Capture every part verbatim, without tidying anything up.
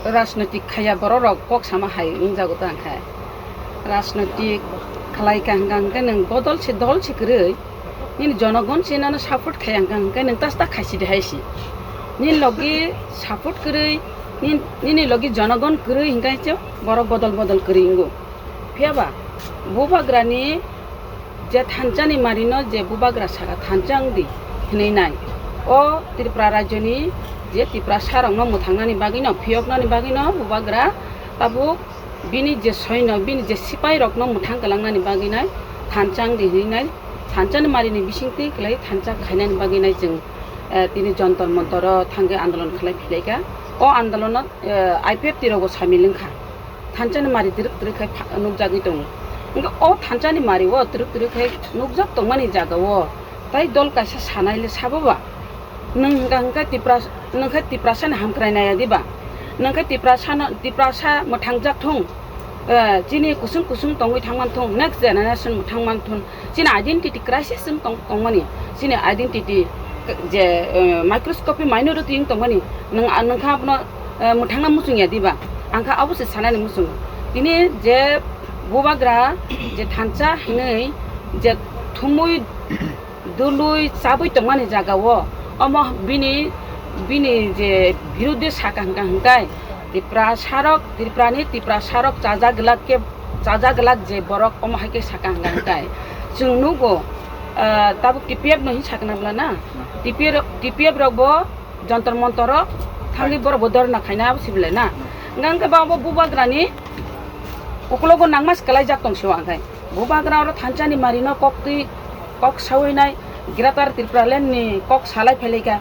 Rajnoitik khaiya borok rok kok sama hai wngjago ta hwnkhe. Rajnoitik khlai ka hwnkha hwnkhe nwng bodol se dol se kwrwi, nini jonogon se nono support khaiya hwnkha hwnkhe nwng tas ta khaisi de hai si. Nini logi support kwrwi, nin-, nini logi jonogon kwrwi hwnkhe se borok bodol bodol kwrwi wngo. Phiya ba bubagrani je thansa ni mari no je bubagra saka thansa wng di hinwi nai. O Tripura rajyo ni je Tiprasa rok no mwthang nani bagwi no, phiyok nani bagwi no bubagra tabuk bini je soino, bini je sipai rok no mwthang kwlang nani bagwi nai thansa wng di hinwi nai. Thansa ni mari ni bising twi kwlai thansa khaina ni bagwi nai chwng, eh, tini Jontor Montor o thangwi andolon khlai philai kha. O andolon o, eh, I P F T rok bo samil wng kha. Thansa ni mari twrwk twrwk khai pha-, nukjagwi tongo. Hwnkhe o thansa ni mari o twrwk twrwk khai nukjak tongmani jaga o tai dol kaisa sanai le sabo ba? Nwng hwnkha hwnkhe Tipra-, nwng khe Tiprasa ni hamkrai nai ya diba? Nwng khe Tiprasa no, Tiprasa mwthangjak thung, eh, chini kusung kusung tongwi thangman thung, next generation mwthangman thung. Chini identity crisis wng tong-, tongmani, chini identity je, eh, microscopic minority wng tongmani, nwng, nwng kha abono, eh, mwthangna muchung ya diba? Ang kha abo se sanani muchungo. Tini je bubagra je thansa hinwi je thumui dului chabwi tongmani jaga o, omo bini, bini je biruddhe saka hwnkha hwnkhe Tiprasa rok, Tripura ni Tiprasa rok chajak glak khe, chajak glak je borok omo hai khe saka hwnkha hwnkhe chwng nugo, ah, tabuk T P F no hin sakna bwla na? T P F rok, T P F rok bo Jontor Montor o thangwi borok bo dhorna khaina abo sibilai na? Hwnkha hwnkhe ba bo bubagra ni ukologo nangma se kwlaijak tong sio ang khai. Bubagra oro thansa ni mari no kok twi kok sawi nai, Greater Tripura Land ni kok salai phailaikha,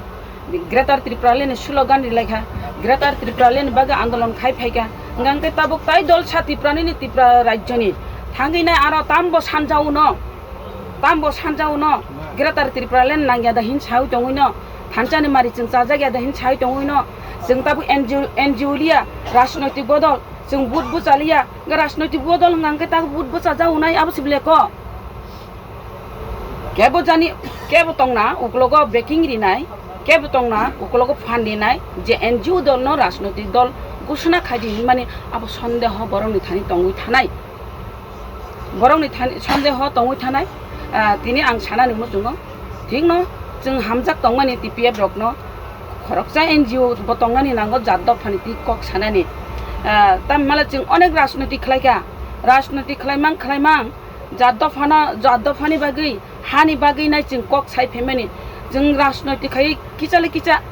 Greater Tripura Land ni slogan rilaikha, Greater Tripura Land ni bagwi andolon khai phaikha. Hwnkha hwnkhe tabuk tai dol sa Tripura ni, ni Tripura rajyo ni thangwi nai aro tambo sanja uno, tambo sanja uno Greater Tripura Land nangya da hin sawi tongwi no, thansa ni mari chwng chajak ya da hin sawi tongwi no, chwng tabuk N G O, N G O liya, rajnoitik bodol, chwng vote bo chaliya, hwnkhe rajnoitik bodol hwnkha hwnkhe tabuk vote bo chajak unai abo sibilai ko. Kebo jani, kebo tongna ukologo backing rinai, kebo tongna ukologo fund rinai, je N G O dol no rajnoitik dol ghoshona khai di hinmani abo sondeho borokni thani tongwi thanai. Borokni thani sondeho tongwi thanai, ah, tini ang sanani muchungo. Thikno chwng hamjak tongmani T P F rokno khoroksa N G O bo tongnani nango jat dophani twi kok sanani. Ah, tamni mala chwng onek rajnoitik khlaikha, rajnoitik khlaimang khlaimang jat dophano, jat dophani bagwi, hani bagwi nai chwng kok sai phaimani. Chwng rajnoitik khai kichali kicha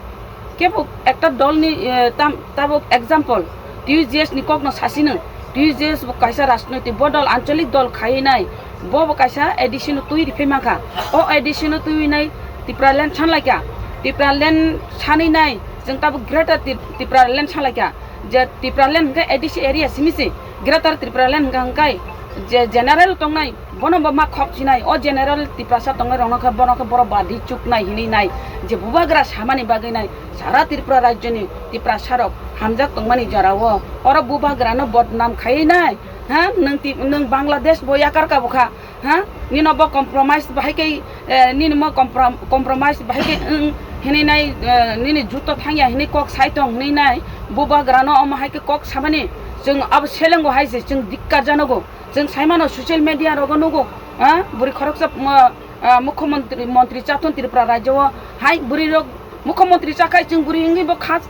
kebo ekta dolni, eh, tam, tabuk example, T U J S ni kokno sasino, T U J S bo kaisa rajnoitik bodol, ancholik dol khai nai, bo bo kaisa A D C no twi rifai mankha. O A D C no twi nai Tripura Land sanlaikha, Tripura Land sani nai, chwng tabuk Greater Tri-, Tripura Land sanlaikha. Je Tripura Land hwnkhe A D C area simi se, Greater Tripura Land hwnkha hwnkhe je general tongnai, bono bo ma khok sinai, o general Tiprasa tongnai rokno khe bono khe borok badi chuknai hinwi nai, je bubagra samani bagwi nai, sara Tripura rajyoni Tiprasa rok hamjak tongmani jora o, oro bubagrano bodnam khaiwi nai, ha, nwng ti-, nwng Bangladesh bo yakar ka bwkha, ha, nino bo compromise bahai khe, eh, nini mo comprom-, compromise bahai khe wng hinwi nai, eh, nini juto thangya hinwi kok sai tong hinwi nai, bubagrano omo hai khe kok samani chwng abo selengo hai se chwng dikkar janogo. Chwng saimano social media rogo nugo, ah, bwrwi khoroksa, ah, ah, mukhyamantri, montri chathon Tripura rajyo o hai bwrwi rok mukhyamantri chakhai chwng bwrwi wngwi bo kha,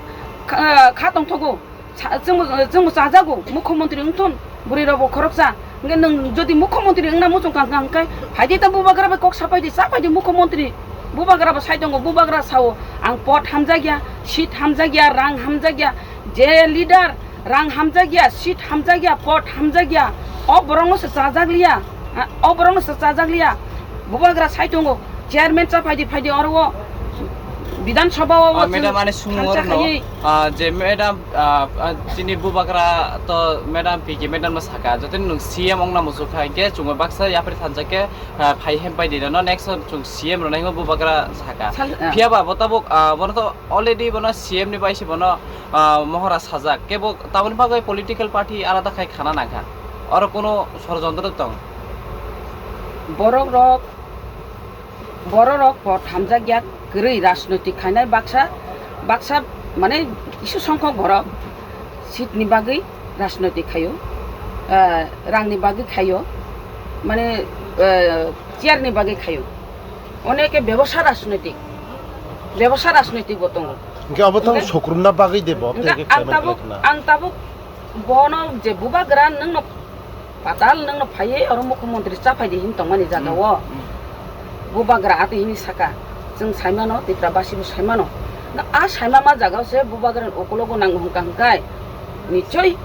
kha, kha tongthogo. Sa-, chwngbo, chwngbo chajago mukhyamantri wngthon bwrwi rokbo khoroksa. Hwnkhe nwng jodi mukhyamantri wngna muchung kha hwnkha hwnkhe phaidi ta bubagra bai kok sapaidi, chapaidi mukhyamantri. Bubagra bo sai tongo, bubagra sao, "Ang pot hamjakya, seat hamjakya, rang hamjakya." Je leader rang hamjakya, seat hamjakya, pot hamjakya, o borokno se chajakliya, ha, o borokno se chajakliya. Bubagra sai tongo, chairman cha phaidi phaidi oro o Bidhan Sabha o Ah, chwng madam, ani sumung thansa oro no, khaiwi. Ah, je madam, ah, ah, chini bubagra to madam P K madam no saka, jotoni nwng C M ongna muchukha, hwnkhe chwngno baksa yapri thansa khe, ah, phai hem pai di no, next o chwng C M rwna hingo bubagra saka. Sal-, ah. Phiya ba bo tabuk, ah, bono to already bono C M ni bai se bono, ah, mohora sajak. Kebo taboni bagwi political party alada khai khana nangkha. Oro kono sorojontro tong. Borok rok, borok rok pot hamjakya kwrwi rajnoitik khainai baksa, baksa mane kisu songkhok borok. Seat ni bagwi rajnoitik khaio, ah, rang ni bagwi khaio, mane, ah, chair ni bagwi khaio. Oneke bebosa rajnoitik, bebosa rajnoitik bo tongo. Hingke abo tang Hingke, sokrumna bagwi de bo, hingke tei khe ang khlaimani tabuk, khlai khna. Ang tabuk bono je bubagra nwngno patal nwngno phaiye oro mukhyamantri cha phaidi hin tongmani jaga Hmm, o. Hmm. Bubagra ati hini saka, chwng saimano, Tripura basi bo saimano. Na a saimama jaga o se bubagra ni ukulogo nango hwnkha hwnkhe. Nichoi,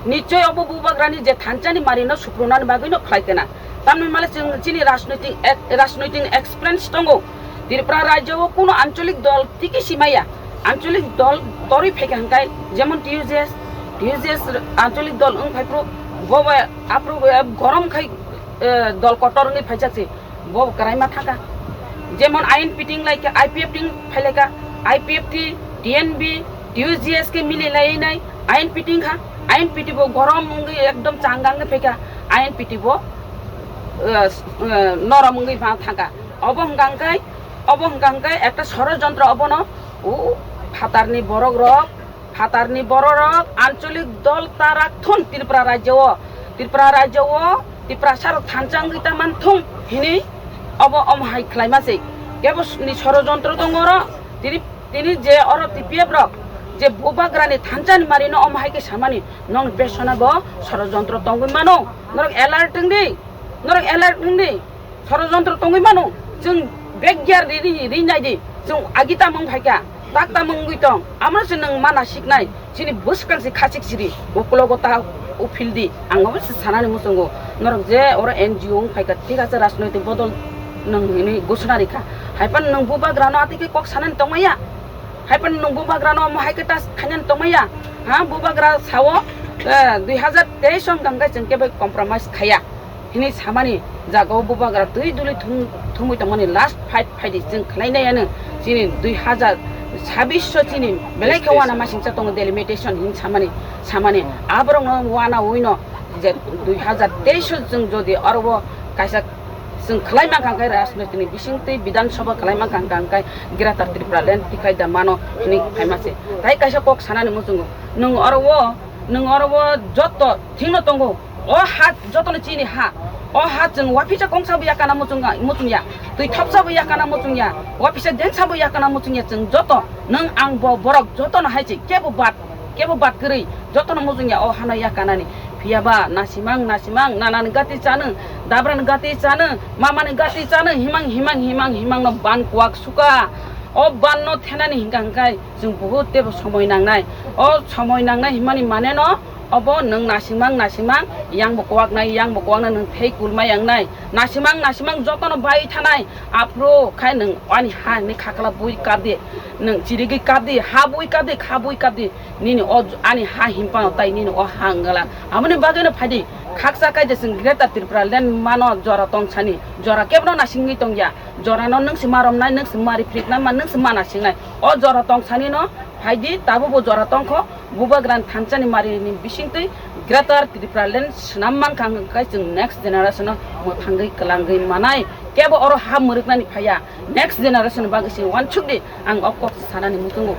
nichoi obo bubagra ni je thansa ni mari no suprunani bagwi no khlai kena. Tamni male chwng chini rajnoitik ek-, rajnoitik experience tongo. Tripura rajyo o kuno ancholik dol tiki simaya. Ancholik dol torwi phaikha hwnkhe jemon T U J S, T U J S ancholik dol wng phaiphru bo bai aphru bo gorom khai, eh, dol kotor wngwi phaijak se. Bo kwraima thangkha. Jemon I N P T wng laikha, I P F T wng phailaikha, I P F T, T N B, T U J S khe mili laiwi nai, I N P T wngkha, I N P T bo gorom wngwi ekdom changa wngwi phaikha, I N P T bo, eh, eh, norom wngwi ma thangkha. Obo hwnkha hwnkhe, obo hwnkha hwnkhe ekta sorojontro obono, o phatarni borok rok, phatarni bororok ancholik dol ta rak thun Tripura rajyo o, Tripura rajyo o Tiprasa rok thansa wngwi ta man thung hini obo omo hai khlaima se. Kebo ni sorojontro tongo oro, tini, tini je oro T P F rok je bubagra ni thansa ni mari no omo hai khe samani, nong besona bo sorojontro tongwi mano, norok alert wng di, norok alert wng di. Sorojontro tongwi mano, chwng bek gear ri, ri, ri nai di, chwng agi tamung phaikha, tak tamung wngwi tong, amoro se nwng mana siknai, chini bwskang se khachik siri, ukulogo ta uphil di, ang obo se sanani muchungo, norok je oro N G O wng phaikha, thik ase, rajnoitik bodol nwng hinwi ghoshona rikha, haiphano nwng bubagrano atwi khe kok sanani tongmaya, haiphano nwng bubagrano omo hai khe ta khainani tongmaya, ha, bubagra sao, eh, dui hazar teis wng kha hwnkhe chwng kebo compromise khaiya. Hini samani jaga o bubagra twi duli thum-, thumwi tongmani last fight phaidi chwng khlainai ano chini dui hazar chabbish o chini belai khe wana masingcha tongo delimitation hin samani, samani aborok no wana ui no je dui hazar teis o chwng jodi oro o kaisa chwng khlai mankha khe rajnoitik ni bising twi Bidhan Sabha khlai mankha hwnkha hwnkhe Greater Tripura Land tikai da mano hini phaima se. Tai kaisa kok sanani muchungo nwng oro o, nwng oro o joto thik no tongo. O ha jotono chini ha. O ha chwng uaphisa kongsa bo yakana muchung, muchungya. Twi thopsa bo yakana muchungya. Uaphisa dengsa bo yakana muchungya chwng joto. Nwng ang bo borok jotono hai se kebo bad, kebo bad kwrwi jotono muchungya o hano yakanani. Phiyaba nasimang, nasimang, nanani gati chano, dabrani gati chano, mamani gati chano, himang, himang, himang, himangno ban kuak suka. O banno thenani hingka hingkai chwng buhut tebo somoi nangnai. O somoi nangnai himani maneno Obo nwng nasimang, nasimang, yang bo kuak nai, yang bo kuak nai, nwng thei kulma yang nai. Nasimang, nasimang jotono bai thanai. Aphuru khai nwng ani ha ni khakla bui kap di. Nwng chirigwi kap di, ha bui kap di, kha bui kap di. Nini o j-, ani ha himpano tai nini o ha wngala. Aboni bagwi no phai di. Khaksa khai je chwng Greater Tripura Land mano jora tong sani. Jora kebono nasingwi tongya. Jorano nwng se ma romnai, nwng se ma riphriknai, ma nwng se ma nasingnai. O jora tong sani no phai di, tabuk bo jora tongkho. Bubagrani thansani marini bisingtwi Greater Tripura Land swnam mankha hwnkhe chwng next generation-o mwthangwi kwlangwi manai. Kebo oro ha mwrwknani phaiya. Next generation bagwi se uansukdi ang o kok sanani muchungo.